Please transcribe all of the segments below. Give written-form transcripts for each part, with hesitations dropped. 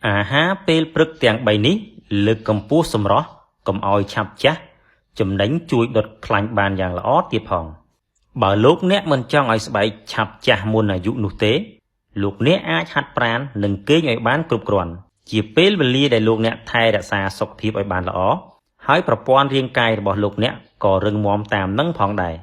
អាហារពេលព្រឹកទាំង3នេះលើកកម្ពស់សម្រស់កុំឲ្យឆាប់ចាស់ចំណេញជួយដុតខ្លាញ់បានយ៉ាងល្អទៀតផងបើលោកអ្នកមិនចង់ឲ្យស្បែកឆាប់ចាស់មុនអាយុនោះទេលោកអ្នកអាចហាត់ប្រាណនិងគេងឲ្យបានគ្រប់គ្រាន់ជាពេលវេលាដែលលោកអ្នកថែរក្សាសុខភាពឲ្យបានល្អហើយប្រព័ន្ធរាងកាយរបស់លោកអ្នកក៏រឹងមាំតាមនឹងផងដែរ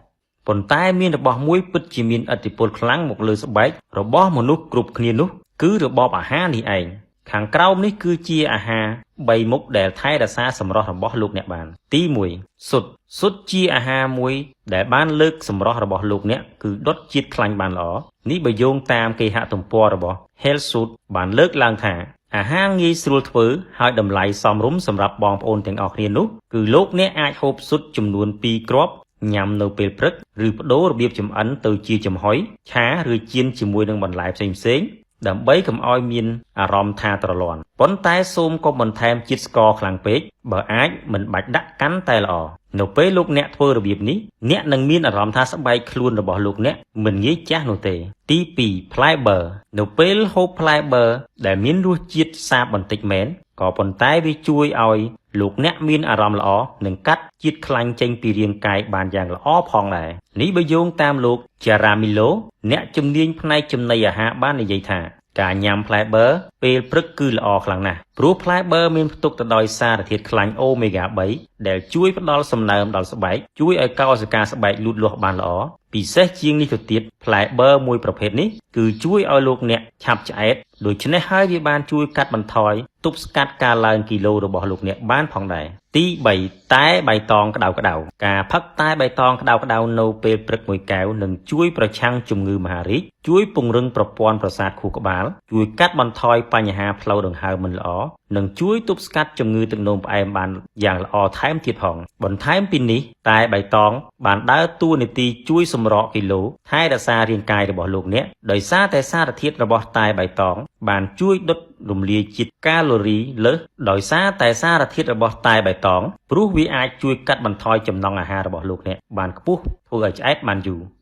ប៉ុន្តែមានរបស់មួយពិតជាមានឥទ្ធិពលខ្លាំងមកលើស្បែករបស់មនុស្សគ្រប់គ្នានោះគឺរបបអាហារនេះឯងខាងក្រោមនេះគឺជាអាហារ3មុខដែលថែរក្សាសម្រស់របស់លោកអ្នកបានទី1ស៊ុតស៊ុតជាអាហារមួយដែលបានលើកសម្រស់របស់លោកអ្នកគឺដុតជាតិខ្លាញ់បានល្អនេះបើយោងតាមគេហទំព័ររបស់ Health Shoot បានលើកឡើងថាអាហារងាយស្រួលធ្វើហើយតម្លៃសមរម្យសម្រាប់បងប្អូនទាំងអស់គ្នានោះគឺលោកអ្នកអាចហូបស៊ុតចំនួន2គ្រាប់ញ៉ាំនៅពេលព្រឹកឬប្ដូររបៀបចម្អិនទៅជាចំហុយឆាឬចៀនជាមួយនឹងបន្លែផ្សេងៗដើម្បីកុំឲ្យមានអារម្មណ៍ថាត្រលាន់ប៉ុន្តែសូមកុំបន្ថែមជាតិស្ករខ្លាំងពេកបើអាចមិនបាច់ដាក់កាន់តែល្អនៅពេលលោកអ្នកធ្វើរបៀបនេះអ្នកនឹងមានអារម្មណ៍ថាស្បែកខ្លួនរបស់លោកអ្នកមិនងាយចាស់នោះទេទី2ផ្លែបឺនៅពេលហូបផ្លែបឺដែលមានរសជាតិសាបបន្តិចមែនក៏ប៉ុន្តែវាជួយឲ្យលោកអ្នកមានអារម្មណ៍ល្អនិងកាត់ជាតិខ្លាញ់ចេញពីរាងកាយបានយ៉ាងល្អផងដែរនេះបើយោងតាមលោកចារ៉ាមីឡូអ្នកជំនាញផ្នែកចំណីអាហារបាននិយាយថាការញ៉ាំផ្លែបឺពេលព្រឹកគឺល្អខ្លាំងណាស់ព្រោះផ្លែបឺមានផ្ទុកទៅដោយសារធាតុខ្លាញ់អូមេហ្គា3ដែលជួយផ្ដល់សំណើមដល់ស្បែកជួយឲ្យកោសិកាស្បែកលូតលាស់បានល្អពិសេសជាងនេះទៅទៀតផ្លែបឺមួយប្រភេទនេះគឺជួយឲ្យលោកអ្នកឆាប់ឆ្អែតដូច្នេះហើយវាបានជួយកាត់បន្ថយទប់ស្កាត់ការឡើងគីឡូរបស់លោកអ្នកបានផងដែរទី3តែបៃតងក្តៅក្តៅការផឹកតែបៃតងក្តៅក្តៅនៅពេលព្រឹកមួយកែវនឹងជួយប្រឆាំងជំងឺមហារីកជួយពង្រឹងប្រព័ន្ធប្រសាទខួរក្បាលជួយកាត់បន្ថយបញ្ហាផ្លូវដង្ហើមមិនល្អនិងជួយទប់ស្កាត់ជំងឺទឹកនោមផ្អែមបានយ៉ាងល្អថែមទៀតផងបន្ថែមពីនេះតែបៃតងបានដើរតួនាទីជួយសម្រកគីឡូថែរក្សារាងកាយរបស់លោកអ្នកដោយសារតែសារធាតុរបស់តែបៃតងបានជួយដុតរំលាយជាតិកាឡូរីលើសដោយសារតែសារធាតុរបស់តែបៃតងព្រោះវាអាចជួយកាត់បន្ថយចំណង់អាហាររបស់លោកអ្នកបានខ្ពស់ធ្វើឲ្យឆ្អែតបានយូរ។